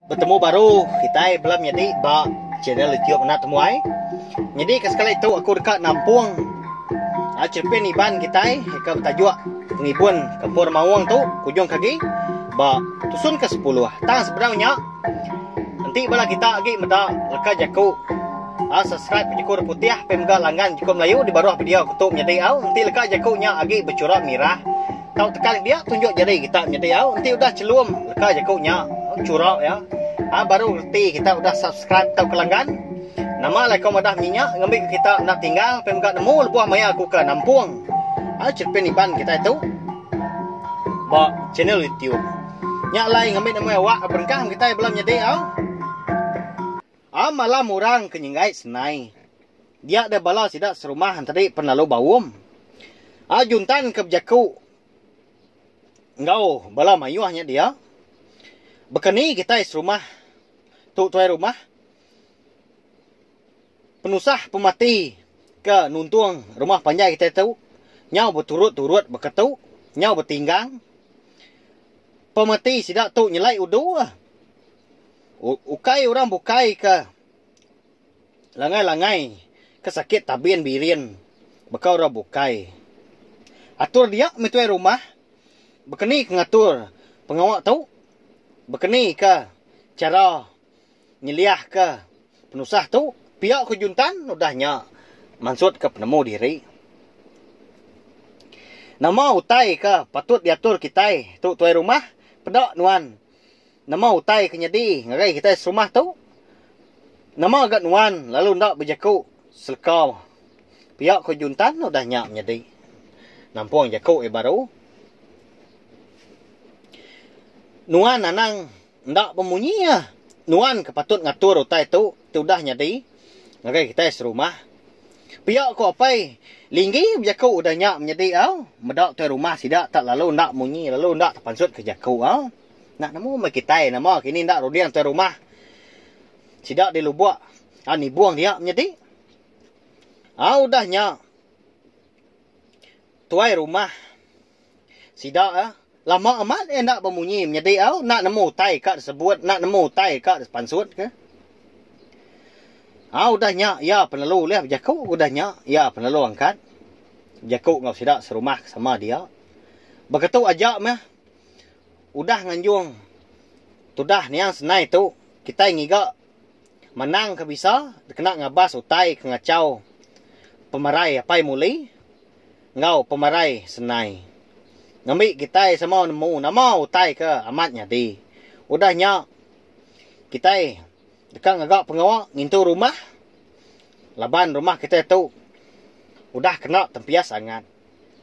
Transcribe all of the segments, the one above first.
Betemu baru kitai bela menyadi ba channel YouTube Anak Temuai. Nyadi ke sekali tu aku deka nampung cerpen Iban kitai ke betajuk Pengibun Kampung Remaung tu kujung ke agi ba tusun ke sepuluh. Tang sebedau nya enti bala kita agi meda leka jaku subscribe jaku orang putih pia mega langgan jaku Melayu di baruh video aku tu menyadi au enti leka jaku nya agi bechura mirah. Tau tekan dia tunjuk jari kita menyadi au enti udah chelum leka jaku nya chura iya a baru reti kita udah subscribe tauka langgan nama alai ko madah munyi nya ngambika kita enda tinggal pia mega nemu lebuh maya aku ke nampung a cerpen iban kitai tu ba channel youtube nya alai ngambi nemu awak berengkah kitai bela menyadi au. A malam orang ke nyenggai senai dia deh bala sida serumah entadi pen lalu baum. A juntan ke bejaku enggau bala mayuh nya dia. Baka ni kitai serumah tu tuai rumah penusah pemati ke nuntung rumah panjai kitai tu nyau beturut-turut baka tu nyau betinggang pemati sida tu nyelai udu. Ukai orang bukai ke langai-langai ke sakit tabin birin baka orang bukai. Atur dia meh tuai rumah bekeni ke ngatur pengawa tu, bekeni ke chara nyeliahka penusah tu pia ku Juntan udah nya mansutka penemu diri. Nama utai ke patut diatur kitai tu tuai rumah peda nuan. Nama utai ke nyadi ngagai kitai serumah tu? Nama ga nuan lalu enda bejaku seleka pia ko Juntan udah nya menyadi nampung jaku iya baru. Nuan anang enda bemunyi ah. Nuan ke patut ngatur utai tu ti udah nyadi ngagai kitai serumah. Pia ko apai Linggi bejaku udah nya menyadi au meda tuai rumah sida tak lalu enda munyi lalu enda tepansut ke jaku au. Enda nemu meh kitai nama kini enda runding tuai rumah. Sida di lubok a nibung dia menyadi. A udah nya tuai rumah sida a lama amat iya enda bemunyi menyadi au enda nemu utai ka disebut enda nemu utai ka dipansut ke. A udah nya iya penelu ulih bejaku udah nya iya penelu angkat bejaku enggau sida serumah ke sama dia. Beketu aja meh. Udah nganjung tudah niang senai tu kitai ngiga manang ke bisa dikena ngabas utai ke ngachau pemarai apai muli enggau pemarai senai. Ngambi kitai sama nemu nama utai ke amat nyadi. Udah nya kitai deka ngaga pengawa ngintu rumah laban rumah kitai tu udah kena tempias angat.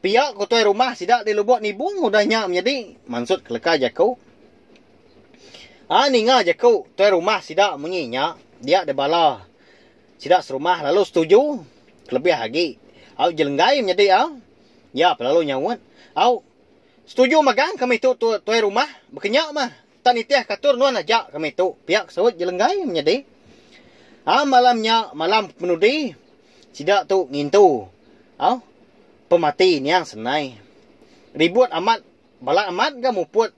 Pia ku tuai rumah sida di Lubok Nibung udah nya menyadi mansut ke leka jaku. A ninga jaku tuai rumah sida munyi nya dia deh bala sida serumah lalu setuju kelebih agi au jelenggai menyadi au iya pelalu nyaut au setuju magang kami tu tuai rumah bekenya mah tak nitih ke atur nuan aja kami tu pia ke saut jelenggai menyadi. A malam nya malam penudi sida tu ngintu au pemati niang senai. Ribut amat balat amat ga muput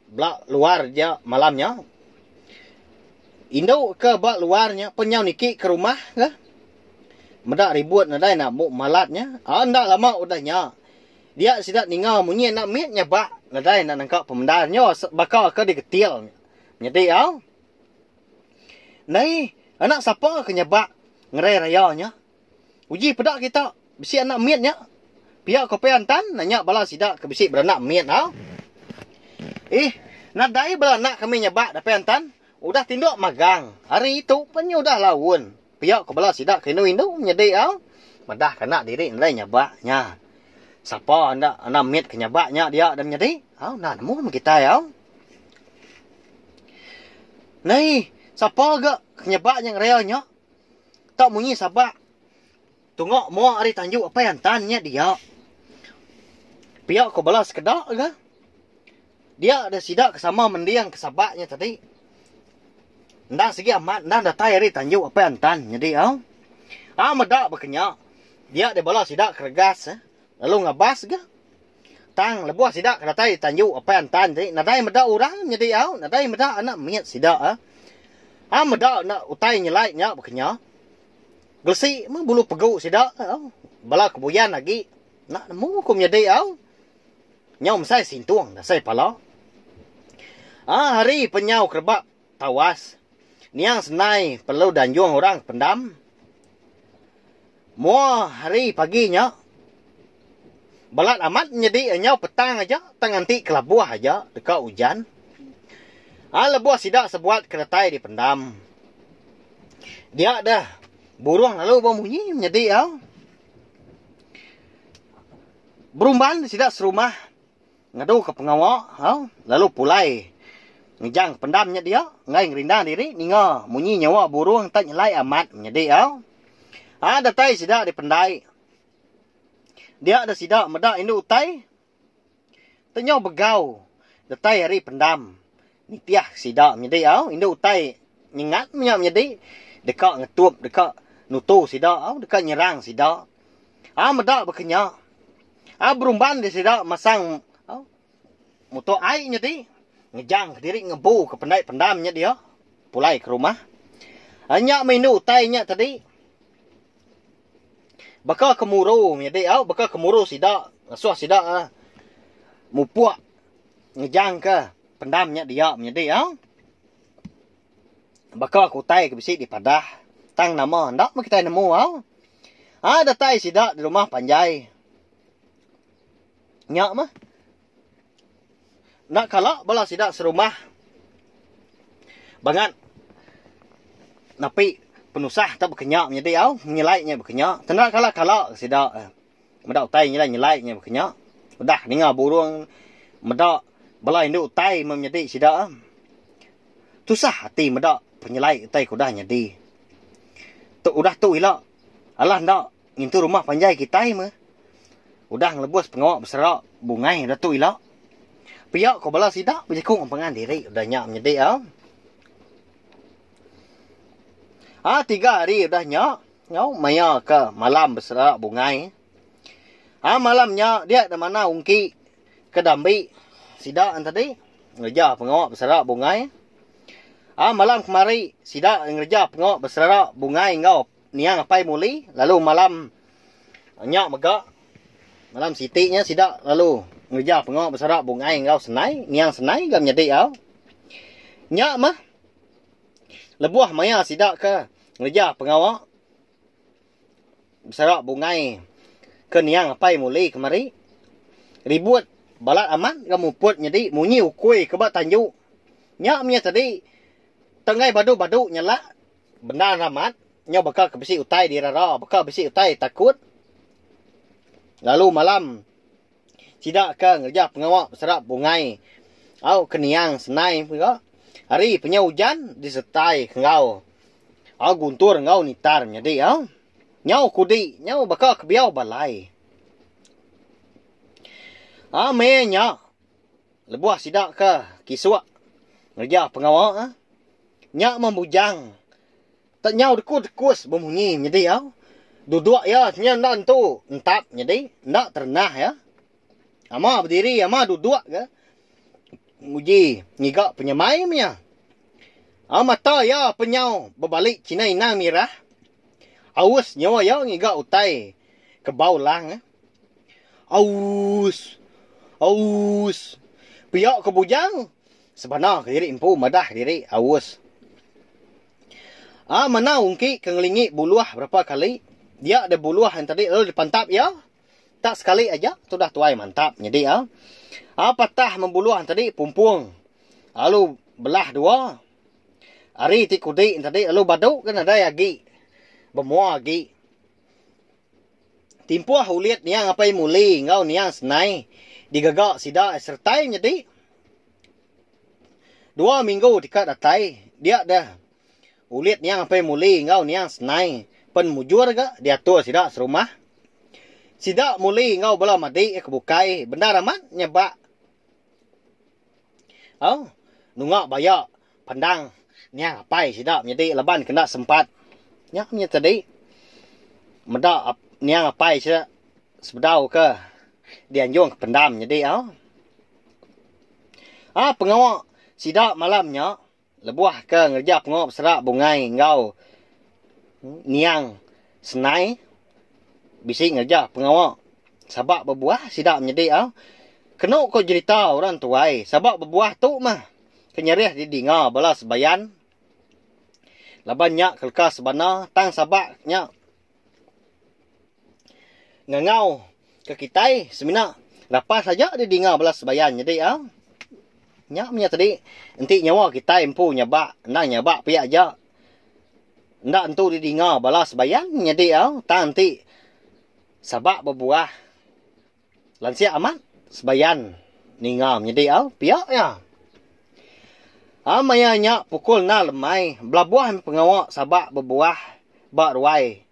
bela luar ja malam nya. Indu ke ba luar nya pen nyau niki ke rumah ga. Meda ribut nadai nambu malat nya. Aa enda lama udah nya dia sida ninga munyi enda mit nyabak nadai enda nangka pemendar nya baka ke digetil nya. Nyadi au. Ndai anak sapa ke nyabak ngerai raya nya. Uji peda kita bisi anak mit nya. Pia ko Pai Antan nanya bala sida ke bisi beranak mit au. Ih, nadai bala anak kami nyabak da Pai Antan. Udah tinduk magang. Hari tu pen nya udah laun. Pia ko bala sida ke indu-indu menyedi au. Madah ke anak diri nadai nyabak nya. Sapa enda anak mit ke nyabak nya dia da menyedi. Au enda nemu meh kitai au. Nai, sapa ga ke nyabak nya ngereya nya. Tak munyi sabak tunga mua ari tanju apai Antan nya dia. Pia ko bala sekeda ga. Dia da sida ke sama mending ke sabak nya tadi. Endang sigi amat endang datai ari tanju apai Antan nyadi au. A meda baka nya dia da bala sida ke regas eh lalu ngabas ga. Tang lebuh sida ke datai di tanju Apai Antan ti nadai meda orang nyadi au, nadai meda anak mit sida ah. Ah meda enda utai nyelai nya baka nya. Gelesi meh bulu pegu sida au. Bala kebuyan agi enda nemu ku menyadi au. Nyau mesai sintung dasai pala. Ah hari penyau kerebak tawas niang senai perlu danjung orang pendam. Mua hari pagi nya balat amat nyadi nyau petang aja tang nganti kelabuh aja deka ujan. Ai lebuh sida sebuat ke datai dipendam. Dia deh burung lalu bemunyi menyadi au. Berumban sida serumah. Ngadu ke pengawa au lalu pulai ngejang pendam nya dia enggai ngerindang diri ninga munyi nyawa burung enta nyelai amat menyadi au. Aa datai sida dipendai dia da sida meda indu utai te nyau begau datai ari pendam nitih sida menyadi au indu utai nyengat menya menyadi deka ngetup deka nutu sida au deka nyerang sida. Aa meda baka nya. Aa berumban di sida masang muto ai nya ti ngejang kediri ngebu ke pendai pendam nya dia pulai ke rumah. Aa nya meh indu utai nya tadi baka ke muru menyadi au baka ke muru sida ngasuh sida aa mupuk ngejang ke pendam nya dia menyadi au. Baka ke utai ke bisi dipadah tang nama enda meh kitai nemu au. Aa datai sida di rumah panjai. Nya meh. Enda kala bala sida serumah bangat napi penusah tau baka nya menyadi au menyelai nya baka nya. Tenda kala-kala sida meda utai nyelai-nyelai nya baka nya. Udah ninga burung meda bala indu utai meh menyadi sida. Tusah ati meda penyelai utai ke udah nyadi. Tu udah tu ila alah enda ngintu rumah panjai kitai meh. Udah ngelebus pengawa besera bungai udah tu ila. Pia ko bala sida bejaku ngan pangan diri udah nya menyedi au. Aa tiga hari udah nya enggau maya ke malam besera bungai. Aa malam nya dia da manah ungki ke dambi sida tadi ngereja pengawa besera bungai. Aa malam kemari sida ngereja pengawa besera bungai enggau niang apai muli lalu malam nya mega malam siti nya sida lalu ngereja pengawa besera bungai enggau senai niang senai ga menyadi au. Nya mah lebuh maya sida ke ngereja pengawa Besara bungai ke niang apai muli kemari. Ribut balat amat ga muput nyadi munyi ukui ke ba tanju. Nya mih tadi tenggai badu-badu nyelak bendar amat nyau baka ke bisi utai dirara baka bisi utai takut. Lalu malam sida ke ngereja pengawa besara bungai au ke niang senai mega hari penyau ujan disertai enggau Au guntur enggau nitar menyadi au. Nyau kudi nyau baka ke biau balai. Au meh nya lebuh sida ke kisuk ngereja pengawa nya meh bujang tak nyau dekus-dekus bemunyi menyadi au. Duduk iya nya enda entu entap nyadi enda terenah iya. Ama bediri ama duduk ke nguji ngiga penyemai meh nya. Au mata iya penyau bebali cina inang mirah. Aus nyawa iya ngiga utai ke bau lang. Aus. Aus. Pia ke bujang sebana ke diri empu madah diri aus. Au mena ungki ke ngelingi buluh berapa kali dia deh buluh yang tadi lalu dipantap iya. Tak sekali aja tudah tuai mantap nyadi au. Au patah membuluh tadi pumpung lalu belah dua. Ari ti kudi tadi lalu badu ke nadai agi bemua agi. Timpuh ulit niang apai muli enggau niang senai digaga sida sertai nyadi. Dua minggu ti ka datai dia deh ulit niang apai muli enggau niang senai pen mujur ga diatur sida serumah. Sida muli enggau bala madi ke bukai bendar amat nyebak. Au nunga baya pandang niang apai sida menyadi laban kena sempat nya meh tadi meda niang apai sida sebedau ke. Dianjung ke pendam nyadi au. Ah pengawa sida malam nya lebuh ke ngereja pengawa beserak bungai enggau niang senai bisi ngereja pengawa sabak bebuah sida menyedi au. Kenu ko jerita orang tuai sabak bebuah tu mah ke nyerih didinga bala sebayan laban nya keleka sebana tang sabak nya ngangau ke kitai semina rapas aja didinga bala sebayan nyadi au. Nya meh nya tadi enti nyawa kitai empu nyabak endang nyabak pia aja enda entu didinga bala sebayan nyadi au tang enti sabak bebuah Lansik amat sebayan ninga menyedi au pia iya. Au maya nya pukul enda lemai belabuh meh pengawa sabak bebuah ba ruai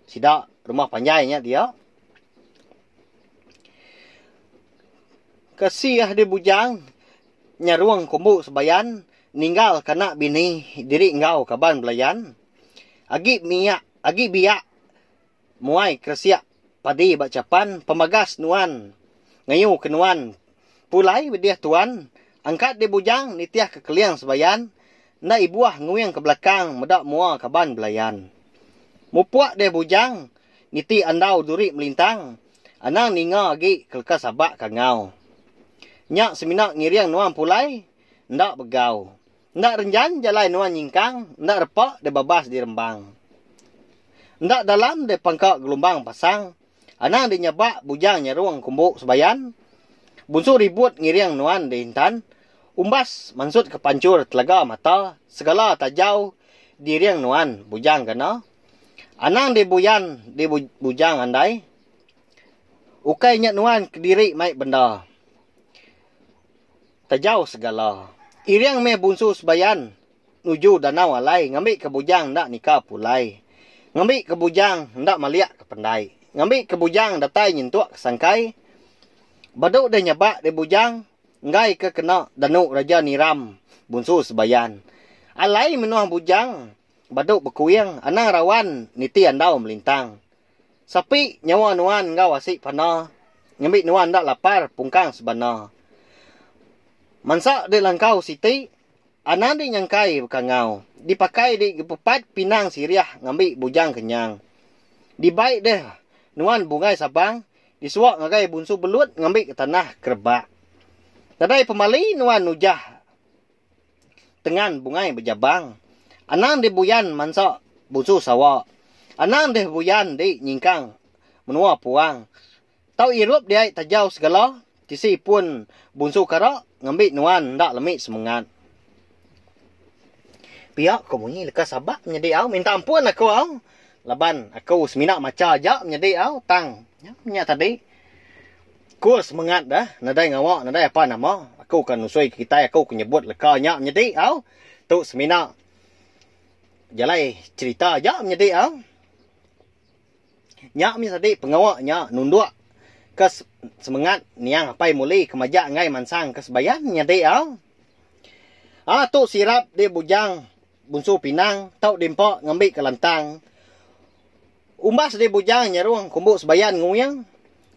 sida rumah panjai nya dia. Kasih deh bujang nyarung kumbu sebayan ninggal ka anak bini diri enggau kaban belayan. Agi miak agi biak Muai keresik padi ba chapan pemagas nuan ngayu ke nuan pulai bedih tuan angkat dih bujang nitih ke keling sebayan enda ibuh nguing ke belakang meda mua kaban belayan. Mupuk dih bujang niti andau duri melintang anang ninga agi ke leka sabak kangau. Nya semina ngiring nuan pulai enda begau. Enda renjan jalai nuan nyingkang, enda repa deh babas di rembang. Enda dalam deh pangka gelumbang pasang, anang deh nyabak bujang nyarung kumbu sebayan. Bunsu ribut ngiring nuan deh intan, umbas mansut ke panchur telaga mata, segala tajau diring nuan bujang gana. Anang deh buyan deh bujang andai, ukai nya nuan kediri mai benda. Tajau segala. Iring meh bunsu sebayan nuju danau alai ngambi ke bujang enda nika pulai. Ngambi ke bujang enda malik ke pendai. Ngambi ke bujang datai nyentuk ke sangkai. Badu deh nyabak deh bujang enggai ke kena danu raja niram bunsu sebayan. Alai menuh bujang badu bekuing anang rawan niti andau melintang. Sapi nyawa nuan enggau asi pana ngembi nuan enda lapar pungkang sebana. Mansa di langkau siti anang di nyangkai bekangau dipakai di gepepat pinang sirih ngambi bujang kenyang. Dibai deh nuan bungai sabang disuak ngagai bunsu belut ngambi ke tanah kerebak. Nadai pemali nuan nujah. Tengan bungai bejabang. Anang deh buyan mansa bunsu sawa. Anang deh buyan di nyingkang menua puang. Tau irup diai tajau segala tisi pun bunsu kara ngambi nuan enda lemi semengat. Pia ko munyi leka sabak menyadi au minta ampun aku au laban aku semina macha aja menyadi au tang nya tadi. Ku semengat dah, nadai ngawa nadai apa nama. Aku ka nusui ke kitai aku ke nyebut leka nya menyedi au. Tu semina jalai cherita aja menyedi au. Nya mih tadi pengawa nya nunduk ke semengat niang apai muli ke majak enggai mansang ke sebayan menyadi au. Aa tu sirap di bujang bunsu pinang tau diempa ngambi ke lantang. Umbas di bujang nyerung kumbu sebayan nguing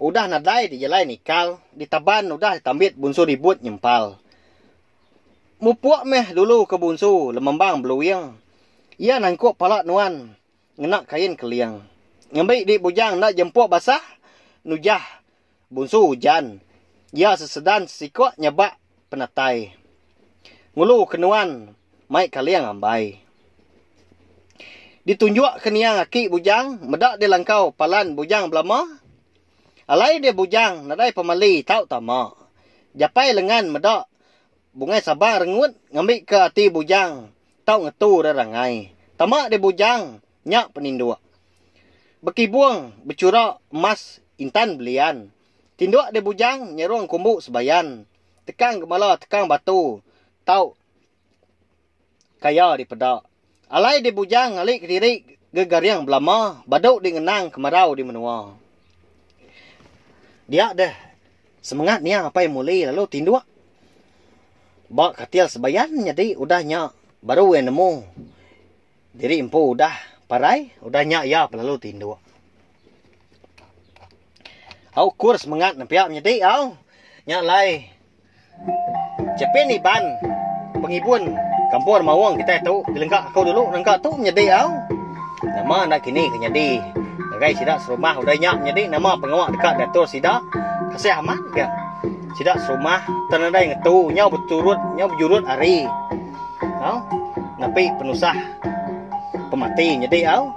udah nadai di jalai nikal ditaban udah ditambit bunsu ribut nyempal. Mupuk meh dulu ke bunsu lemambang beluing iya nangkup pala nuan ngena kain keling. Ngembi di bujang enda jempuk basah nujah Bunsu ujan, iya sesedan sesikuk nyebak penatai. Ngulu ke nuan mai kaling ambai. Ditunjuk ke niang aki bujang meda deh langkau palan bujang belama. Alai deh bujang nadai pemali tau tama. Japai lengan meda bungai sabang rengut ngambi ke ati bujang tau ngetu rerangai. Tama deh bujang nya peninduk. Bekibung bechura emas intan belian. Tinduk deh bujang nyerung kumbu sebayan. Tekang gemala tekang batu tau kaya dipeda. Alai deh bujang ngali kediri gegaring belama badu di ngenang kemarau di menua. Dia deh semengat niang apai muli lalu tinduk ba katil sebayan nyadi udah nya baru iya nemu. Diri empu udah parai, udah nya iya pelalu tinduk. Au kur semengat ne pia menyedi au. Nya alai Chepin Iban pengibun kampung Remaung kitai tu dilengka aku dulu nengka tu menyedi au. Nama enda kini ke nyadi ngagai sida serumah udah nya menyedi nama pengawa deka diatur sida kasih amat ga sida serumah tang nadai ngetu nyau beturut nyau bejurut hari au napi penusah pemati nyadi au.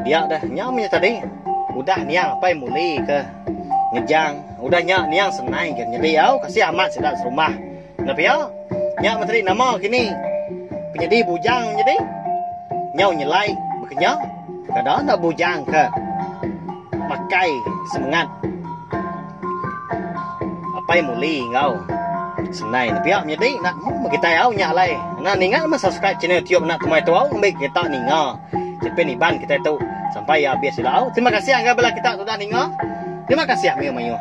Dia dah nya meh tadi udah niang apai muli ke ngejang udah nya niang senai ke nyadi au kasih amat sida serumah ne pia nya meh tadi nama kini penyadi bujang nyadi nyau nyelai baka nya kada enda bujang ke makai semengat. Apai muli enggau senai ne pia menyedi enda nemu meh kitai au nya alai. Enda ninga meh subscribe channel youtube enda temuai tu au ngambi kita ninga chapin iban kitai tu sampai iya abis ila au. Terima kasih ngagai bala kita sudah ninga. Terima kasih mayuh mayuh.